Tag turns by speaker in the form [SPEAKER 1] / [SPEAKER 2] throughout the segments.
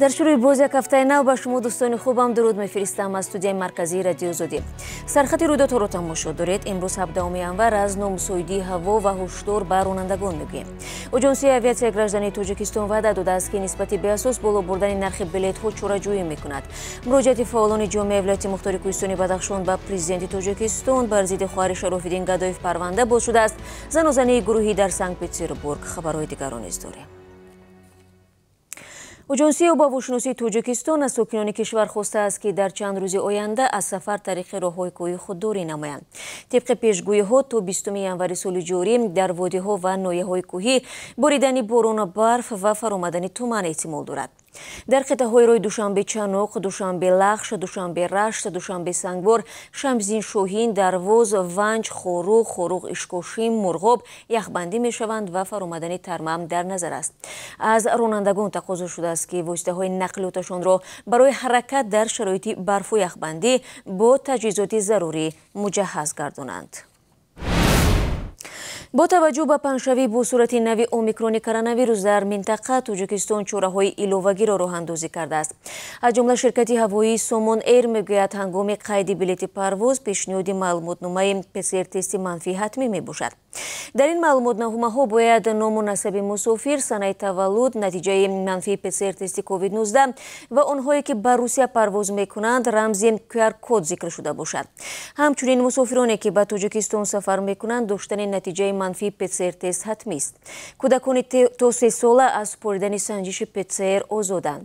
[SPEAKER 1] Дар шурӯи боз як ҳафтаи нав ба шумо дӯстони хубам дуруд мефиристам аз студияи марказии Радиои Озодӣ. Сархати рӯйдодҳоро тамошо доред. Имрӯз 17 январ аз номусоидии ҳаво ва ҳушдор ба ронандагон мегӯем. Оҷонсии авиатсияи граждании Тоҷикистон ваъда додааст, ки нисбати беасос боло бурдани нархи билетҳо чораҷӯӣ мекунад. Муроҷиати фаъолони ҷомеаи вилояти мухтори кӯҳистони Бадахшон ба президенти Тоҷикистон бар зидди хоҳари Шарофиддин Гадоев парванда боз шудааст. Занозании гурӯҳӣ дар Санкт-Петербург. Хабарҳои дигарро низ дорем. Оҷонсии обҳавошиносии Тоҷикистон аз сокинони кишвар хостааст, ки дар чанд рӯзи оянда аз сафар тариқи роҳҳои кӯҳӣ худдорӣ намоянд. Тибқи пешгӯиҳо то 20 январи соли ҷорӣ дар водиҳо ва ноҳияҳои кӯҳӣ боридани борону барф ва фаромадани туман эҳтимол дорад. Дар қитъаҳои роҳи Душанбе-Чаноқ, Душанбе-Лахш, Душанбе-Рашт, Душанбе-Сангвор, Шамсиддин-Шоҳин, Дарвоз, Ванҷ, Хоруғ, Хоруғ-Ишкошим, Мурғоб яхбандӣ мешаванд ва фаромадани тармам дар назар аст. Аз ронандагон тақозо шудааст, ки воситаҳои нақлиёташонро барои ҳаракат дар шароити барфу яхбандӣ бо таҷҳизоти зарурӣ муҷаҳҳаз гардонанд. Бо таваҷҷӯҳ ба паҳншавӣ бо сурати нави омикрони коронавирус дар минтақа, Тоҷикистон чораҳои иловагиро роҳандозӣ кардааст. Аз ҷумла ширкати ҳавоии Сомон Эйр мегӯяд, ҳангоми қайди билети парвоз пешниҳоди маълумотномаи ПЦР-тести манфӣ ҳатмӣ мебошад. Дар ин маълумотномаҳо бояд ному насаби мусофир, санаи таваллуд, натиҷаи манфии ПЦР-тести COVID-19 ва онҳое ки ба Русия парвоз мекунанд, рамзи QR-код зикр шуда бошад. Ҳамчунин мусофироне ки ба Тоҷикистон сафар мекунанд, доштани натиҷаи манфии ПЦР-тест ҳатмист. Кӯдакони то 3 сола аз супоридани санҷиши ПЦР озоданд.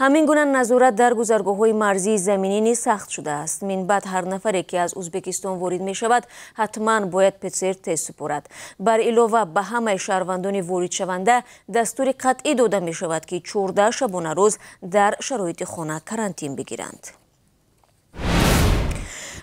[SPEAKER 1] Ҳамин гуна назорат дар гузаргоҳҳои марзии заминӣ низ сахт шудааст. Минбаъд ҳар нафаре ки аз Ӯзбекистон ворид мешавад, ҳатман бояд ПЦР-тест супорад. Бар илова ба ҳамаи шаҳрвандони воридшаванда дастури қатъӣ дода мешавад, ки 14 шабонарӯз дар шароити хона карантин бигиранд.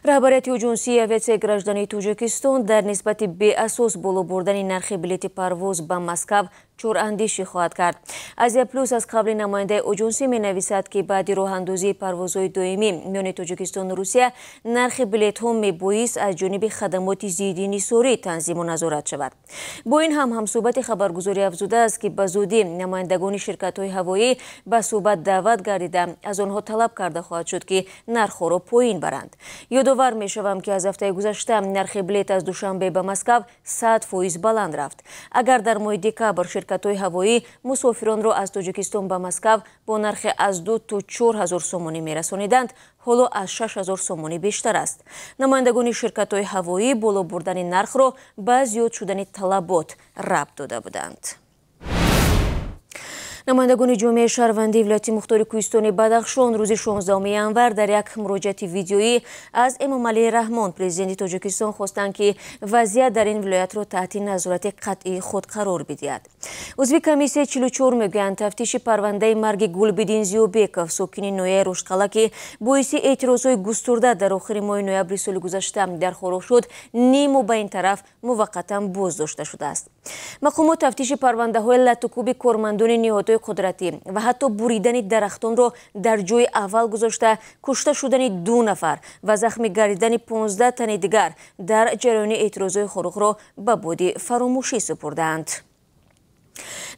[SPEAKER 1] Раҳбарияти Оҷонсии авиатсияи граждании Тоҷикистон дар нисбати беасос боло бурдани нархи билети парвоз ба Москав чораандешӣ хоҳад кард. Азия Плюс аз қавли намояндаи оҷонсӣ менависад, ки баъди роҳандозии парвозҳои доимӣ миёни Тоҷикистону Русия нархи билетҳо мебоист аз ҷониби хадамоти зидди нисорӣ танзиму назорат шавад. Бо ин ҳам ҳамсӯҳбати хабаргузорӣ афзудааст, ки ба зудӣ намояндагони ширкатҳои ҳавоӣ ба суҳбат даъват гардида, аз онҳо талаб карда хоҳад шуд, ки нархҳоро поин баранд. Ёдовар мешавам, ки аз ҳафтаи гузашта нархи билет аз Душанбе ба Москав 100% баланд рафт. Агар дар моҳи декабр ширкатҳои ҳавоӣ мусофиронро аз Тоҷикистон ба Москав бо нархи аз 2 то 4 ҳазор сомонӣ мерасониданд, ҳоло аз 6 ҳазор сомонӣ бештар аст. Намояндагони ширкатҳои ҳавоӣ боло бурдани нархро ба зиёд шудани талабот рабт дода буданд. Намояндагони ҷомеаи шаҳрвандии вилояти мухтори кӯҳистони Бадахшон рӯзи 16 январ дар як муроҷиати видеоӣ аз Эмомалӣ Раҳмон, президенти Тоҷикистон, хостанд, ки вазъият дар ин вилоятро таҳти назорати қатъии худ қарор бидиҳад. Узви комиссияи 44 мегӯянд, тафтиши парвандаи марги Гулбиддин Зиёбеков, сокини ноҳияи Рӯшқала, ки боиси эътирозҳои густурда дар охири моҳи ноябри соли гузашта дар Хоруғ шуд, ниму ба ин тараф муваққатан боздошта шудааст. Мақомот тафтиши парвандаҳои латукӯби кормандони ниҳодҳои қудратӣ ва ҳатто буридани дарахтонро дар ҷои аввал гузошта, кушта шудани 2 нафар ва захмӣ гардидани 15 тани дигар дар ҷараёни эътирозҳои Хоруғро ба боди фаромӯшӣ супурдаанд.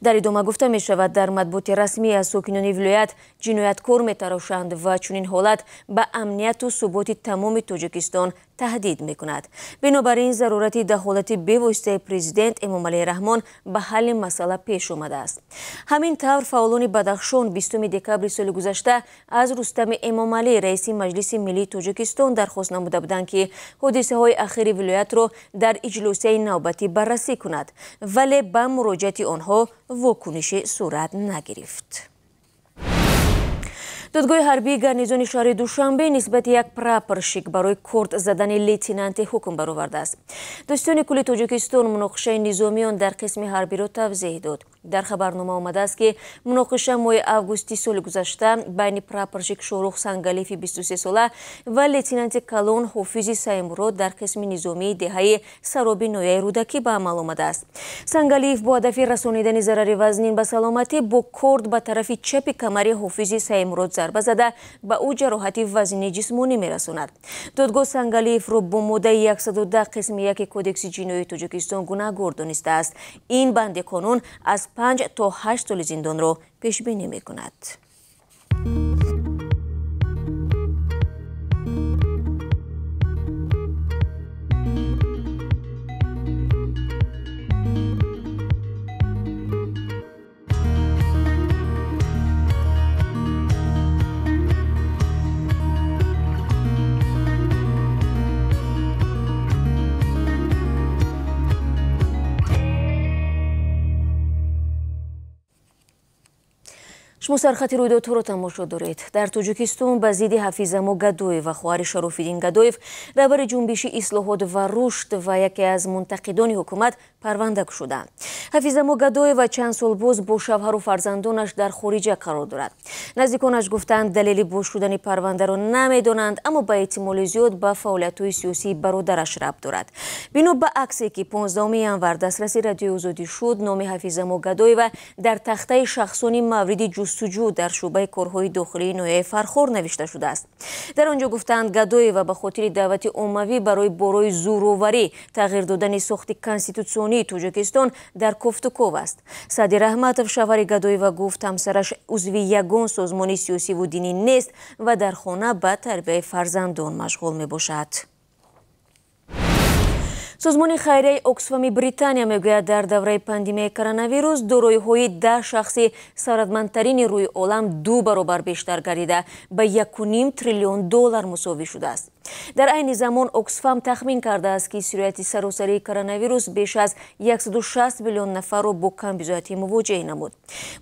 [SPEAKER 1] Дар идома гуфта мешавад, дар матбуоти расмӣ аз сокинони вилоят ҷинояткор метарошанд ва чунин ҳолат ба амнияту суботи тамоми Тоҷикистон таҳдид мекунад. Бинобар ин зарурати дахолати бевоситаи президент Эмомалӣ Раҳмон ба ҳалли масъала пеш омадааст. Ҳамин тавр фаъолони Бадахшон 20 декабри соли гузашта аз Рустами Эмомалӣ, раиси Маҷлиси миллии Тоҷикистон, дархост намуда буданд, ки ҳодисаҳои ахири вилоятро дар иҷлосияи навбатӣ баррасӣ кунад, вале ба муроҷиати онҳо вокуниши сурат нагирифт. Додгоҳи ҳарбии гарнизони шаҳри Душанбе нисбати як прапорщик барои корд задани лейтенанти ҳукм баровардааст. Дӯстони кулли Тоҷикистон муноқишаи низомиён дар қисми ҳарбиро тавзеҳ дод. Дар хабарнома омадааст, ки муноқиша моҳи августи соли гузашта байни прапорщик Шорух Сангалифи 23 сола ва лейтенанти калон Ҳофизи Саимурод дар қисми низомии деҳаи Сароби ноҳияи Рӯдакӣ ба амал омадааст. Сангалиев бо ҳадафи расонидани зарари вазнин ба саломатӣ бо корд ба тарафи чапи камари Ҳофизи Саимурод зарба зада, ба ӯ ҷароҳати вазнини ҷисмонӣ мерасонад. Додгоҳ Сангалиевро бо моддаи 110 қисми 1 Кодекси ҷиноии Тоҷикистон гунаҳгор донистааст. Ин банди қонун аз 5 то 8 соли зиндонро пешбинӣ мекунад. Шумо сархати рӯйдодҳоро тамошо доред. Дар Тоҷикистон ба зидди Ҳафизамо Гадоев ва хоҳари Шарофиддин Гадоев, раҳбари ҷунбиши ислоҳот ва рушд ва яке аз мунтақидони ҳукумат, парванда кушоданд. Ҳафизамо Гадоева чанд сол боз бо шавҳару фарзандонаш дар хориҷа қарор дорад. Наздиконаш гуфтанд, далели боз шудани парвандаро намедонанд, аммо ба эҳтимоли зиёд ба фаъолиятҳои сиёсии бародараш рабт дорад. Бино ба аксе, ки 15 январ дастраси Радиои Озодӣ шуд, номи Ҳафизамо Гадоева дар тахтаи шахсони мавриди ҷустуҷӯ дар шӯъбаи корҳои дохилии ноҳияи Фархор навишта шудааст. Дар он ҷо гуфтанд, Гадоева ба хотири даъвати оммавӣ барои борои зӯроварӣ тағйир додани сохти конститутсионии Тоҷикистон дар кофтуков аст. Саъди Раҳматов, шавҳари Гадоева, гуфт, ҳамсараш узви ягон созмони сиёсиву динӣ нест ва дар хона ба тарбияи фарзандон машғул мебошад. Созмони хайрияи Оксфами Британия мегӯяд, дар давраи пандемияи коронавирус дороиҳои 10 шахси сарватмандтарини рӯи олам 2 баробар бештар гардида, ба 1,5 триллион доллар мусовӣ шудааст. Дар айни замон Оксфам тахмин кардааст, ки сирояти саросарии коронавирус беш аз 160 миллион нафарро бо камбизоатӣ мувоҷеҳ намуд.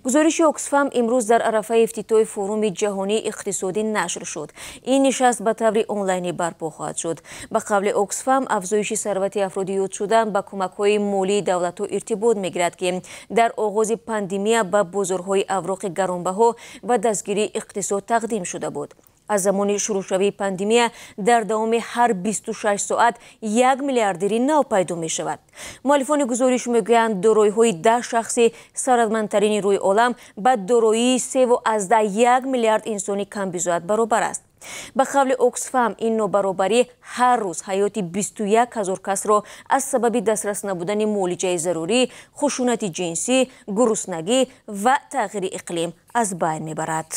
[SPEAKER 1] Гузориши Оксфам имрӯз дар арафаи ифтитоҳи форуми ҷаҳонии иқтисодӣ нашр шуд. Ин нишаст ба таври онлайнӣ барпо хоҳад шуд. Ба қавли Оксфам, афзоиши сарвати афроди ёдшуда ба кӯмакҳои молии давлатҳо иртибот мегирад, ки дар оғози пандемия ба бозорҳои авроқи гаронбаҳо ва дастгирии иқтисод тақдим шуда буд. Аз замони шурӯъшавии пандемия дар давоми ҳар 26 соат як миллиардери нав пайдо мешавад. Муаллифони гузориш мегӯянд, дороиҳои 10 шахси сарватмандтарини рӯи олам ба дороии 3,1 миллиард инсони камбизоат баробар аст. Ба қавли Оксфам, ин нобаробарӣ ҳар рӯз ҳаёти 21 ҳазор касро аз сабаби дастрас набудани муолиҷаи зарурӣ, хушунати ҷинсӣ, гуруснагӣ ва тағйири иқлим аз байн мебарад.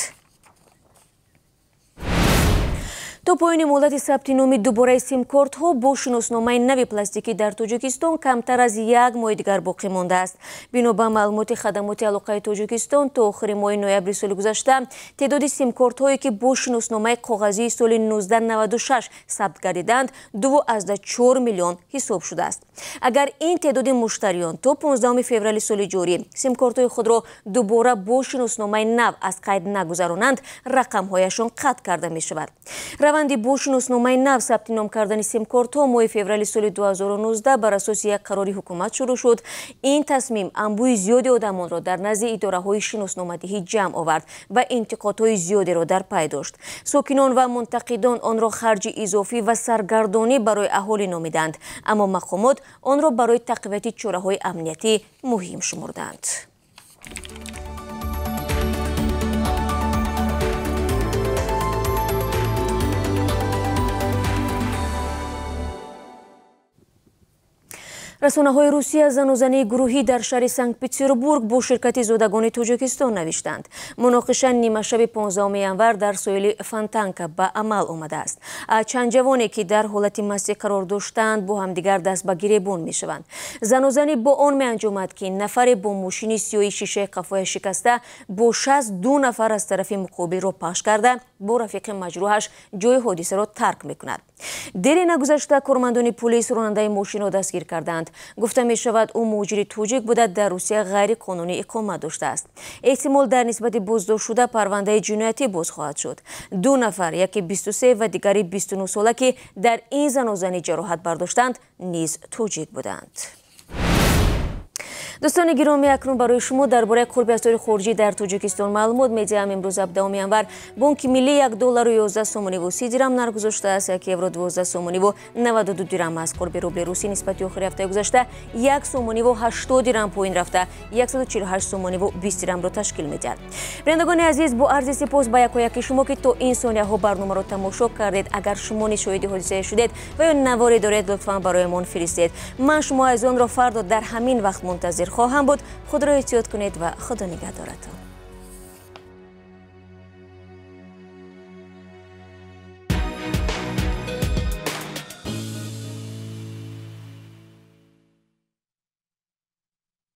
[SPEAKER 1] То поёни муҳлати сабти номи дубораи симкортҳо бо шиносномаи нави пластикӣ дар Тоҷикистон камтар аз як моҳи дигар боқӣ мондааст. Бино ба маълумоти хадамоти алоқаи Тоҷикистон, то охири моҳи ноябри соли гузашта теъдоди симкортҳое, ки бо шиносномаи коғазии соли 1996 сабт гардиданд, 2,4 миллион ҳисоб шудааст. Агар ин теъдоди муштариён то 15 феврали соли ҷорӣ симкортҳои худро дубора бо шиносномаи нав аз қайд нагузаронанд, рақамҳояшон қатъ карда мешавад. Раванди бо шиносномаи нав сабти ном кардани симкортҳо моҳи феврали соли 2019 бар асоси як қарори ҳукумат шурӯъ шуд. Ин тасмим анбӯҳи зиёди одамонро дар назди идораҳои шиносномадиҳӣ ҷамъ овард ва интиқодҳои зиёдеро дар пай дошт. Сокинон ва мунтақидон онро харҷи изофӣ ва саргардонӣ барои аҳолӣ номиданд, аммо мақомот онро барои тақвияти чораҳои амниятӣ муҳим шумурданд. Расонаҳои Русия занозании гурӯҳӣ дар шаҳри Санкт-Петербург бо ширкати зодагони Тоҷикистон навиштанд. Муноқиша нимашаби 15 январ дар соҳили Фонтанка ба амал омадааст. Чанд ҷавоне, ки дар ҳолати мастӣ қарор доштанд, бо ҳамдигар даст ба гиребон мешаванд. Занозанӣ бо он меанҷомад, ки нафаре бо мошини сиёҳи шишаи қафояш шикаста бо 62 нафар аз тарафи муқобилро пахш карда, бо рафиқи маҷрӯҳаш ҷои ҳодисаро тарк мекунад. Дере нагузашта кормандони полис ронандаи мошинро дастгир карданд. Гуфта мешавад, ӯ муҳоҷири тоҷик буда, дар Русия ғайриқонунӣ иқомат доштааст. Эҳтимол дар нисбати боздоштшуда парвандаи ҷиноятӣ боз хоҳад шуд. 2 нафар, яке 23 ва дигари 29 сола, ки дар ин занозанӣ ҷароҳат бардоштанд, низ тоҷик буданд. Дӯстони гиромӣ, акнун барои шумо дар бораи қурби асъори хориҷӣ дар Тоҷикистон маълумот медиҳам. Имрӯз 17 январ Бонки Миллӣ 1 доллару 11 сомониву 30 дирам нарх гузоштааст, 1 евро 12 сомониву 92 дирам аст. Қурби рубли русӣ нисбати охири ҳафтаи гузашта 1 сомониву 80 дирам поин рафта, 148 сомониву 20 дирамро ташкил медиҳад. Бинандагони азиз, бо арзи сипос ба якояки шумо, ки то ин сонияҳо барномаро тамошо кардед. Агар шумо низ шоҳиди ҳодисае шудед ва ё наворе доред, лутфан бароямон фиристед. Ман шумо азизонро фардо дар ҳамин вақт мунтазир хоҳам буд. Худро эҳтиёт кунед ва Худо нигаҳдоратон.